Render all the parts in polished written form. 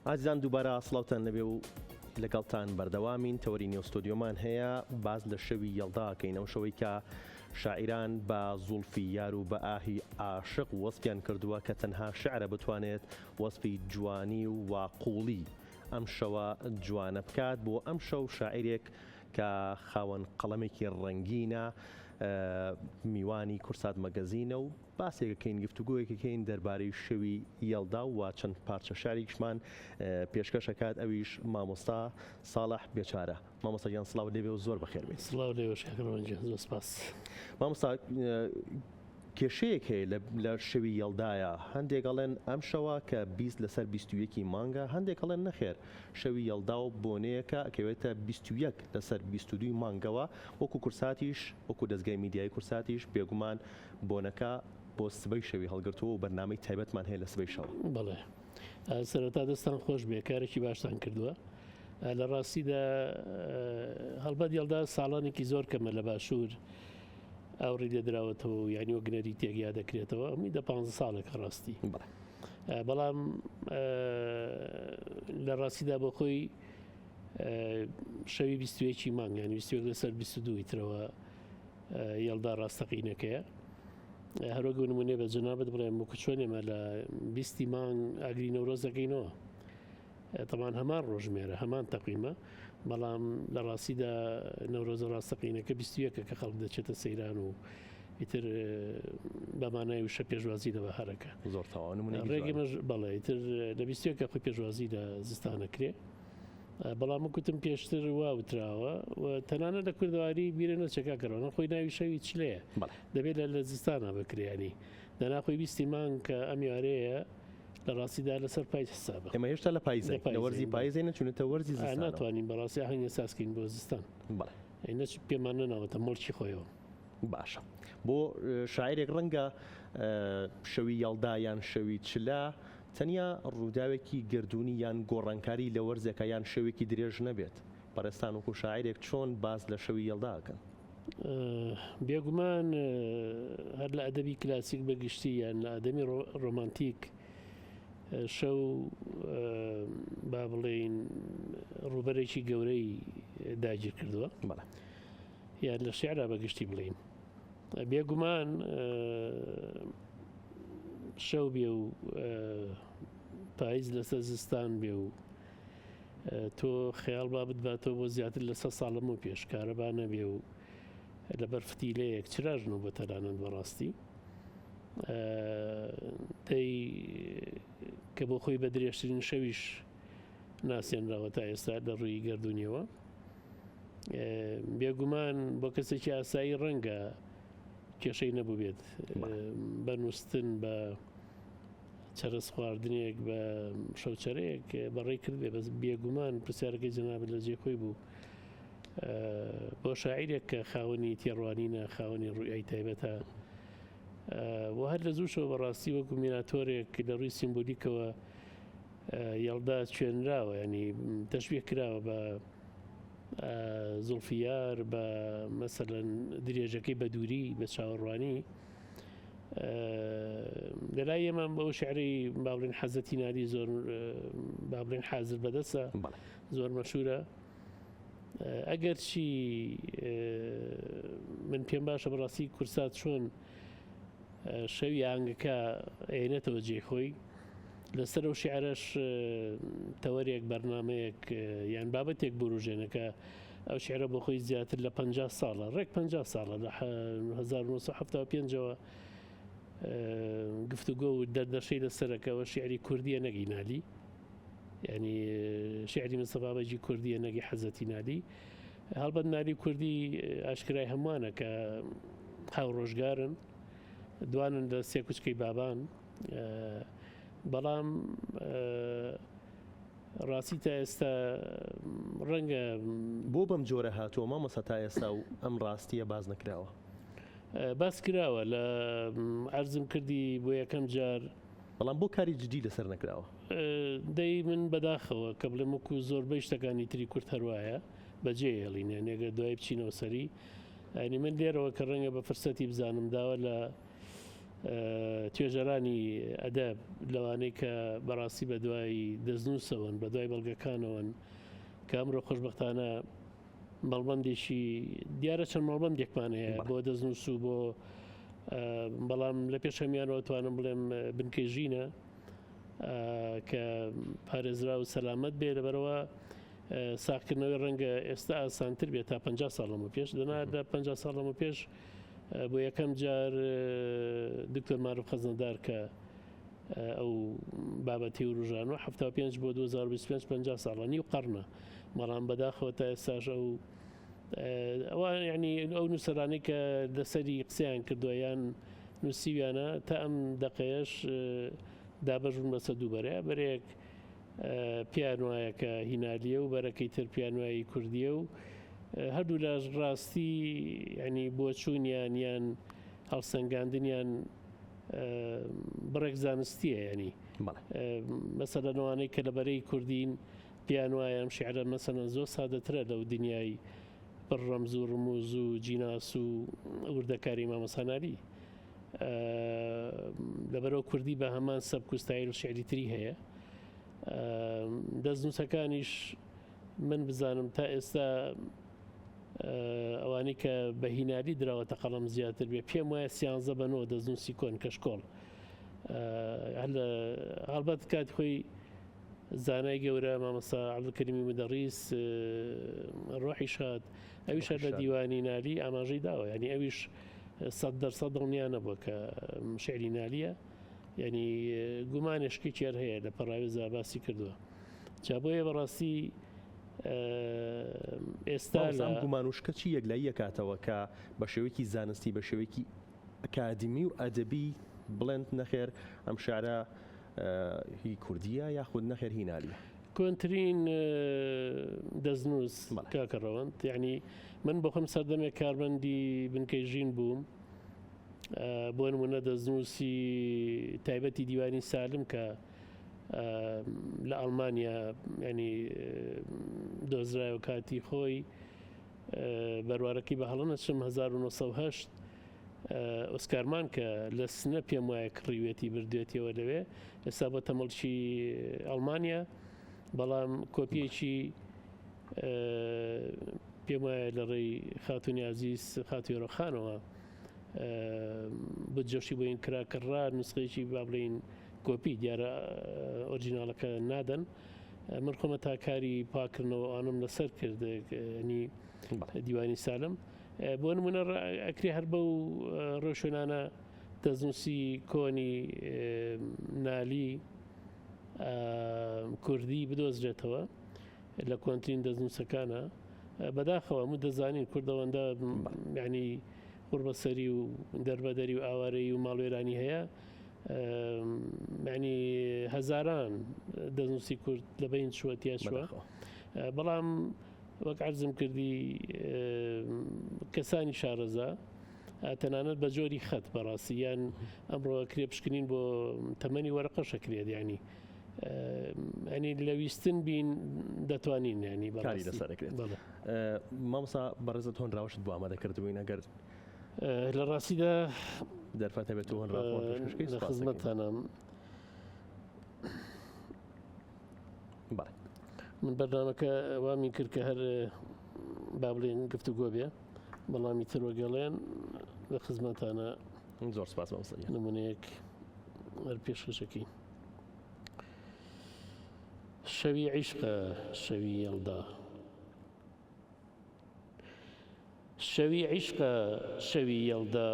ئازیزان دووبارە سڵاوتان لەبێ و لەگەڵتان بەردەوامین تەوەری نێو ستۆدیۆمان هەیە باس لە شەوی یەڵدا کەین ئەو شەوەی کە شاعیران بە زوڵفی یار و بە ئاهی عاشق وەسفیان کردووە کە تەنها شعرە بتوانێت وەسفی جوانی و قووڵی ئەم شەوە جوانە بکات بۆ ئەم شەو شاعیرێک کە خاوەن قەڵەمێکی ڕەنگینە میوانی کورسات مەگەزینە و باسێک ئەکەین گفتوگۆیەک ئەکەین دەربارەی شەوی یەڵدا و چەند پارچە شعرێکیشمان پێشکەش ئەکات ئەویش مامۆستا ساڵح بێچارە. مامۆستا گیان سڵاوت لێبێ و زۆر بەخێر بێیت. سڵاو لێوەش کاک ڕەوەند گیان زۆر سپاس. مامۆستا کێشەیەک هەیە لە شەوی یەڵدایە هەندێک ئەڵێن ئەم شەوە کە 20 لەسەر 21 مانگە هەندێک ئەڵێن نەخێر شەوی یەڵدا و بۆنەیەکە ئەکەوێتە 21 لەسەر 22 مانگەوە وەکو کورساتیش وەکو دەزگای میدیایی کورساتیش بێگومان بۆنەکە بۆ سبەی شەوی هەڵگرتووە و بەرنامەی تایبەتمان هەیە لە سبەی شەوە. بەڵێ سەرەتا دەستان خۆش بێ کارێکی باشتان کردووە لە ڕاستیدا هەڵبەت یەڵدا ساڵانێکی زۆر کەمە لە باشوور ئاوڕی لێدراوەتەوە و یعنی وەک نەریتێک یا دەکرێتەوە ئەمی دە پ ساڵێکە ڕاستی بەڵام لە ڕاستیدا بۆ خۆی شەوی بیستویەکی مانگ یان بیستوێک لەسەر 22 ترەوە یەڵدا ڕاستەقینەکەیە. هەروەک نمونەی بە جەنابت بڵێم وەکو چۆن ئێمە لە بیستی مانگ ئاگری نەورۆز دەکەینەوە تەمان هەمان ڕۆژمێرە هەمان تەقیمە بەڵام لە ڕاستیدا نەورۆزە ڕاستەقینەکە بیستویەکە کە خەڵک دەچێتە سەیران و ئیتر بەمانای وشە پێشوازی لە بەهارەکە زۆر تەواو نمونەی ڕێگەمەش بەڵێ ئیتر لە بیستویەکە خۆی پێشوازی لە زستانەکرێ بەڵام من کوتم پێشتر وا وتراوە و تەنانەت لە کوردەواری بیرە نەچێ کاکە ڕۆنە خۆی ناوی شەوی چلەیە دەبێت لە لە زستانە بکرێنی دەنا خۆی بیستی مانگ کە ئەم یارەیە لە ڕاستیدا لەسەر پایز حسابە ئێمە هێشتا لە پایزە لە وەرزی پایزێ نەچونەتە وەرزی زستان ناتوانین بەڕاستی ئاهەنگە سازکەین بۆ زستان بەڵێ نەچ پێمان نەناوەتە مڵکی خۆیەوە باشە بۆ شاعرێک ڕەنگە شەوی یەڵدا یان شەوی چلە تەنیا ڕووداوێکی گەردوونی یان گۆڕانکاری لە وەرزێکا یان شەوێکی درێژ نەبێت، بەڕێزتان وەکو شاعیرێک چۆن باس لە شەوی یەڵدا ئەکەن؟ بێگومان هەر لە ئەدەبی کلاسیک بە گشتی یان لە ئەدەمی ڕۆمانتیک شەو با بڵێین ڕووبەرێکی گەورەی داگیر کردووە یان لە شیعرا بە گشتی بڵێین بێگومان شەو بێ و پاییز لەسەر زستان بێ و تۆ خەیاڵ با بتباتەوە بۆ زیاتر لە سە ساڵ لەمەو پێش کارەبا نەبێ و لەبەر فتیلەیەک چراژن و بۆ تەنانەت بەڕاستی دەی کە بۆ خۆی بە درێژترین شەویش ناسێنراوە تا ئێستا لە ڕووی گردردونیەوە بێگومان بۆ کەسێکی ئاسایی ڕەنگە کێشەی نەبووبێت بە نووستن بە چەرەس خواردنێک بە شەوچەرەیەک بەڕێی کردبێ بەس بێگومان پرسیارەکەی جەنابت لە جێ خۆی بوو بۆ شاعیرێک کە خاوەنی تێڕوانینە خاوەنی ڕوئیای تایبەتە و هەر لە زووشەوە بەڕاستی وەکو میناتۆرێک لە ڕووی سیمبولیکەوە یەڵدا چێنراوە ینی تەشبیه کراوە بە زوڵفیار بە مەسەلەن درێژەکەی بە دووری بە چاوەڕوانی لەلای ئێمە بەو شعری با بڵێن حەزەتی نالی زۆر با بڵێن حازر بەدەستە زۆر مەشهورە ئەگەر چی من پێم باشە بەڕاستی کورسات چۆن شەوی ئاهەنگەکە ئەیەنێتەوە جێی خۆی. لەسەر ئەو شیعرەش تەوەرێک، بەرنامەیەک یان بابەتێک بوروژێنە کە ئەو شیعرە بۆ خۆی زیاتر لە 50 ساڵە، ڕێک 50 ساڵە لە 1975ەوە گفتوگۆ و دەردەشەی لەسەرەکەەوە شیعری کوردیە نەگی نالی ینی شیعری مستەفا بەگی کوردیە نەگی حەزەتی نالی هەڵبەت نالی کوردی ئاشکرای هەمووانە کە هاوڕۆژگارن دوانن لە سێ کوچکەی بابان بەڵام ڕاستی تا ئێستا ڕەنگە بۆ بەم جۆرە هاتووە مامۆستا تا ئێستا و ئەم ڕاستیە باس نەکراوە؟ باس کراوە لە عەرزم کردی بۆ یەکەم جار. بەڵام بۆ کاری جدی لەسەر نەکراوە؟ دەی من بەداخەوە کە بڵێم وەکو زۆربەی شتەکانی تری کورد هەروایە بەجێ هێڵین یانی ئەگەر دوایی بچینەوە سەری یانی من لێرەوە کە ڕەنگە بە فرسەتی بزانم داوا لە. توێژەرانی ئەدەب لەوانەی کە بەڕاستی بە دوای دەستنووسەوەن بە دوای بەڵگەکانەوەن کە ئەمڕۆ خۆشببختانە مەڵبندێکی دیارە چەند مەڵبندێکمان هەیە بۆ دەستنووس و بۆ بەڵام لە پێش هەمیانەوە توانم بڵێم بنکەی ژینە کە پارێزرا و سەلامەت بێ لەبەرەوە ساغکردنەوەی ڕەنگە ئێستا ئاسانتر بێت تا 50 ساڵ لەمە پێش دەنا لە 50 ساڵ لەمە پێش بۆ یەکەم جار دکتۆر مارف خەزنەدار کە ئەو بابەتی وروژانەوە 75 بۆ 2025 50 ساڵە نیو قەرنە بەڵام بەداخەوە تا ئێستاش ئەو ئەوە ینی ئەو نووسەرانەی کە لەسەری قسەیان کردووە یان نووسیویانە تا ئەم دەقەیەش دابەش بوون بەسەر دوو بەرەیە بەرەیەک پێیان وایە کە هینالیە و بەرەکەی تر پێیان وایە کوردیە و هەردوو لاش ڕاستی ینی بۆچوونیان یان هەڵسەنگاندنیان بڕێک زانستیە ینی مەسەلەنەوانەی کە لە بەرەی کوردین پێیان وایە ئەم شعرە مەسەلەن زۆر سادەترە لەو دنیای پڕ ڕەمز و ڕموز و جیناس و وردەکاری مامۆستا نالی. لەبەرەوە کوردی بە هەمان سەبک و ستایل و شعری تری هەیە. دەستنووسەکانیش من بزانم تا ئێستا ئەوانەی کە بە هینالی دراوەتە قەڵەم زیاتر بێ پێم وایە سیانزە بە نۆ دەستنووسی کۆن کەشکۆڵ هەڵبەت کات خۆی زانای گەورە مامۆستا عەبدولکەریمی مودەڕیس ڕۆحی شاد ئەویش هەر لە دیوانی نالی ئاماژەی داوە یعنی ئەویش 100% دڵنیا نەبووە کە شعری نالیە یعنی گومانێشکێکی هەر هەیە لە پەڕاوێزا باسی کردووە جا بۆیە بەڕاستی ئێستا ئەم گومان و شکە چی یەکلایی یەکاتەوە کە بە شێوەیەکی زانستی بە شێوەیەکی ئەکادیمی و ئەدەبی بڵێن نەخێر ئەم شعرە هی کوردیە یاخود نەخێر هی نالیە؟ کۆنترین دەستنووس کاکە ڕەوەند یعنی من بۆخۆم سەردەمێک کارمەندی بنکەی ژین بووم بۆ نمونە دەستنووسی تایبەتی دیوانی سالم کە لە ئەڵمانیا ینی دۆزرایەوە کاتی خۆی بەروارەکەی بە هەڵە نەچم 1970 ئۆسکارمان کە لە سنە پێم وایە کڕیوێتی بردوێتیەوە لەوێ ئێستا بۆ تەمەڵکی ئەڵمانیا بەڵام کۆپیەکی پێم وایە لە ڕێی خاتونی عزیز خاتوێرۆخانەوە بودجەشی بۆ این کرا کڕا نسخەیەکی با بڵین کۆپی دیارە ئۆرجیناڵەکە نادەن من خۆمە تا کاری پاکردنەوە ئەوانم لەسەر کرد ینی دیوانی سالم بۆ نمونە ئەکرێ هەر بەو ڕێوشوێنانە دەستنووسی کۆنی نالی کوردی بدۆزرێتەوە لە کۆنترین دەستنووسەکانە بەداخەوە هەموو دەزانین کوردەوەندە ینی قوربەسەری و دەربەدەری و ئاوارەی و ماڵوێرانی هەیە ینی هەزاران دەستنووسی کورد لە بین چووە تیا چووە بەڵام وەک عەرزم کردی کەسانی شارەزا تەنانەت بە جۆری خەت بەڕاستی یان ئەمڕۆ کرێ پشکنین بۆ تەمەنی وەرەقەشە کرێت ینی ئەنی لە ویستن بین دەتوانین ینی بەکاری لەسەرەکرێت مامۆستا بەڕێزت هۆنراوەشت بۆ ئامادە کردبووین ئەگەر لە ڕاستیدا دەرفەت هەبێت و هۆنراوە پێشکەش لە خزمەتتانم من بەرنامەکە وامی کرد کە هەر با بڵێن گفتوگۆ بێ بەڵامی تر وەگەڵێن لە خزمەتانە زۆر سپاس مامۆستا نمونەیەک هەر پێشکەشەکەی شەوی عیشقە شەوی یەڵدا شەوی عیشقە شەوی یەڵدا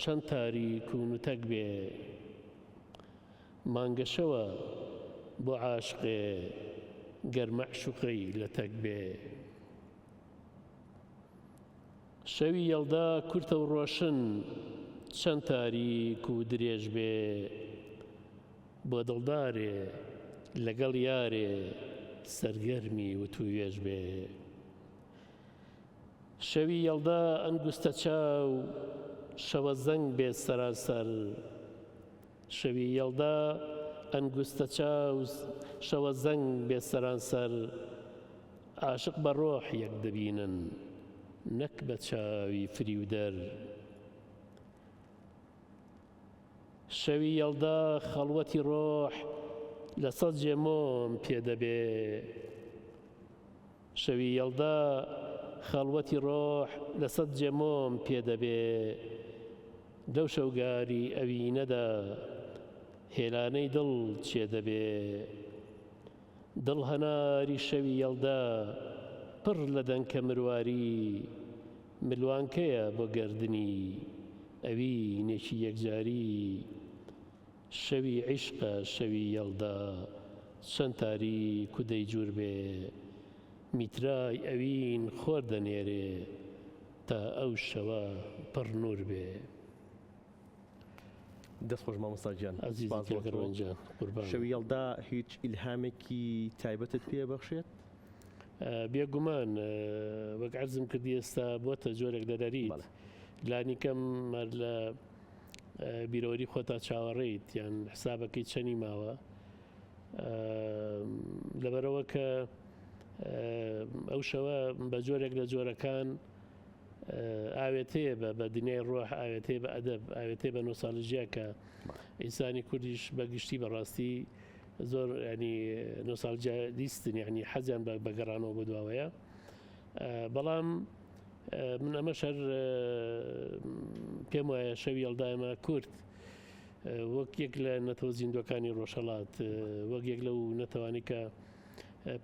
چەند تاریک و نوتەک بێ مانگەشەوە بۆ عاشقێ گەر مەعشوقەی لە تەک بێ. شەوی یەڵدا کورتە و ڕۆشن چەند تاریک و درێژ بێ بۆ دڵدارێ لەگەڵ یارێ سەرگەرمی وتووێژ بێ. شەوی یەڵدا ئەنگوستە چاو شەوە زەنگ بێ سەراسەر. شەوی یەڵدا ئەنگوستە چاو شەوە زەنگ بێ سەرانسەر عاشق بە ڕۆح یەک دەبینن نەک بە چاوی فریودەر. شەوی یەڵدا خەڵوەتی ڕۆح لە سەد جێ مۆم پێ دەبێ. شەوی یەڵدا خەڵوەتی ڕۆح لە سەد جێ مۆم پێ دەبێ. لەو شەوگاری ئەوینەدا هێلانەی دڵ چێ دەبێ. دڵ هەناری شەوی یەڵدا پڕ لە دەنکە مرواری ملوانکەیە بۆ گەردنی ئەوینێکی یەکجاری شەوی عیشقە شەوی یەڵدا چەند تاریک و دەیجوور بێ میترای ئەوین خۆر دەنێرێ تا ئەو شەوە پڕ نوور بێ. دەست خۆش مامۆستا گیان ئەزیزی سپاس بۆ کاک تۆ. ڕەوەند جان قوربانت. شەوی یەڵدا هیچ ئیلهامێکی تایبەتت پێ بەخشێت؟ بێگومان وەک عەرزم کردی ئێستا بۆتە جۆرێک لە نەریت بەڵێ. لانیکەم هەر لە بیرەوەری خۆتا چاوەڕێیت یان حسابەکەی چەنی ماوە لەبەرەوە کە ئەو شەوە بە جۆرێک لە جۆرەکان ئاوێتەیە بە بە دنیای ڕۆح ئاوێتەیە بە ئەدەب ئاوێتەیە بە نۆسالژیا کە ئینسانی کوردیش بە گشتی بەڕاستی زۆر ینی نۆسالجیالیستن یعنی حەزیان بە بەگەڕانەوە بۆ دواوەیە بەڵام من ئەمە شەر پێم وایە شەوی یەڵدایمە کورد وەک یەک لە نەتەوە زیندوەکانی ڕۆژهەڵات وەک یەک لەو نەتەوانی کە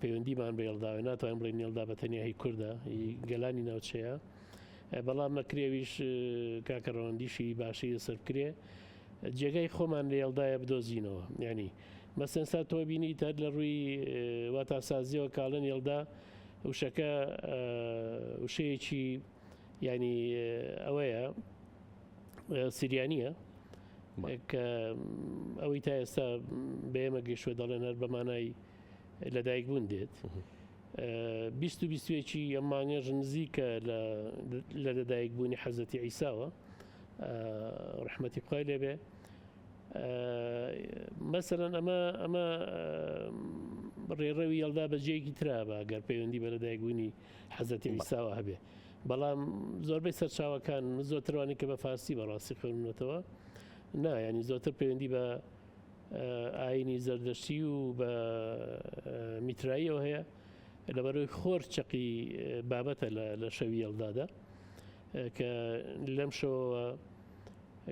پەیوەندیمان بە یەڵداوە ناتوانین بڵێین یەڵدا بە تەنیا هی کوردە هی گەلانی ناوچەیە بەڵام نەکرێویش کاکە ڕەوەندیشی باشی لەسەر بکرێ جێگای خۆمان لە یەڵدایە بدۆزینەوە ینی مەسەنسا تۆ بینی هەر لە ڕووی واتاسازیەوە کاڵن یەڵدا وشەکە وشەیەکی ینی ئەوەیە سریانیە کە ئەوەی تا ئێستا بە ئێمە گەیشتووە دەڵێن هەر بە مانای لەدایک بوون دێت. بیست و بیستوێکی ئەم مانگەش نزیکە لە لەدایک بوونی حەزەتی عیساوە ڕەحمەتی خوای لێبێ مەسەلەن ئەمە ئەمە ڕێڕەوی یەڵدا بە جێیەکی ترا بە گەر پەیوەندی بە لەدایکبوونی حەزەتی عیساوە هەبێ بەڵام زۆربەی سەرچاوەکان زۆرتروانی کە بە فارسی بەڕاستی خوێنونەتەوە نا ینی زۆرتر پەیوەندی بە ئاینی زەردەشتی و بە میتراییەوە هەیە لەبەرەوەی خۆر چەقی بابەتە لە شەوی یەڵدادا کە لەم شەوەوە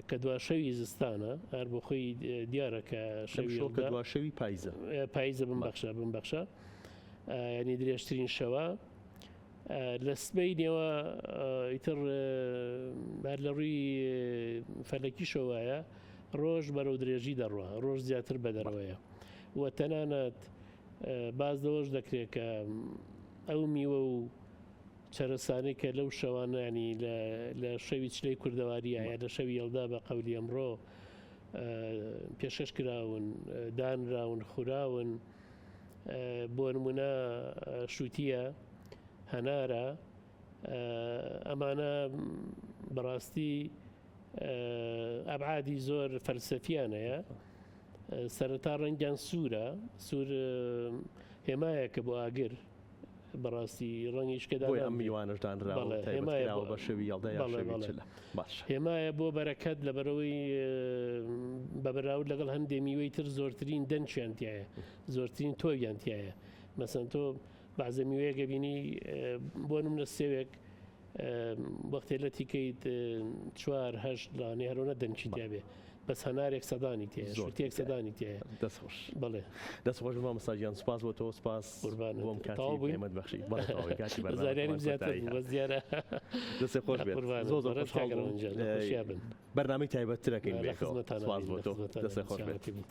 کە دوا شەوی زستانە هەر بۆ خۆی دیارە کە شەوی کە دوا شەوی پایزە پایزە بمبەخشە بمبەخشە ینی درێژترین شەوە لە سبەینێوە ئیتر هەر لە ڕووی فەلەکیشەوە وایە ڕۆژ بەرەو درێژی دەڕوا ڕۆژ زیاتر بەدەرەوەیە و تەنانەت باز لەوەش دەکرێت کە ئەو میوە و چەرەسانەی کە لەو شەوانانی لە شەوی چلەی کوردەواریە یا لە شەوی یەڵدا بە قەولی ئەمڕۆ پێشکەش کراون دانراون خوراون بۆ نمونە شووتیە، هەنارە، ئەمانە بەڕاستی ئەبعادی زۆر فەلسەفیان هەیە. سەرەتا ڕەنگیان سوورە، سوور هێمایەکە بۆ ئاگر. بەڕاستی ڕەنگیش کە بۆیە ئەم میوانەش دانراوە و تایبەت کراوە بە شەوی یەڵدا یا شەوی چلە. باشە. هێمایە بۆ بەرەکەت لەبەرئەوەی بە بەراورد لەگەڵ هەندێ میوەی تر زۆرترین دەنکیان تایە زۆرترین تۆویان تایە مەسەن تۆ بەعزە میوەیەک ئەبینی بۆ نمونە سێوێک وەختێ لەتی کەیت چوار هەشت لانێ هەرۆنە دەنکی تیابێ بەس هەنارێک سەدانی تێ شتێک سەدانی تێ دەست خۆش بەڵێ دەست خۆش مامۆستا گیان سپاس بۆ تۆ سپاس قوربانت بۆم کاتی تەواو بووین؟ ئێمەت بەخشی بەڵێ تەواوی کاتی بەرنامەکەمان زانیاریم زیاتر کۆتایی بوو هات بەس دیارە دەستێ خۆش بێت قوربانت زۆر زۆر بەڕێز خۆشحاڵ کاک بووم ڕەوەند جان لە خۆشیا بن بەرنامەی تایبەتترەکەین لە بێکەوە خزمەتانە سپاس بین بۆ لە تۆ خزمەتانە دەستێ بین خۆش بێت سلامەتی بن.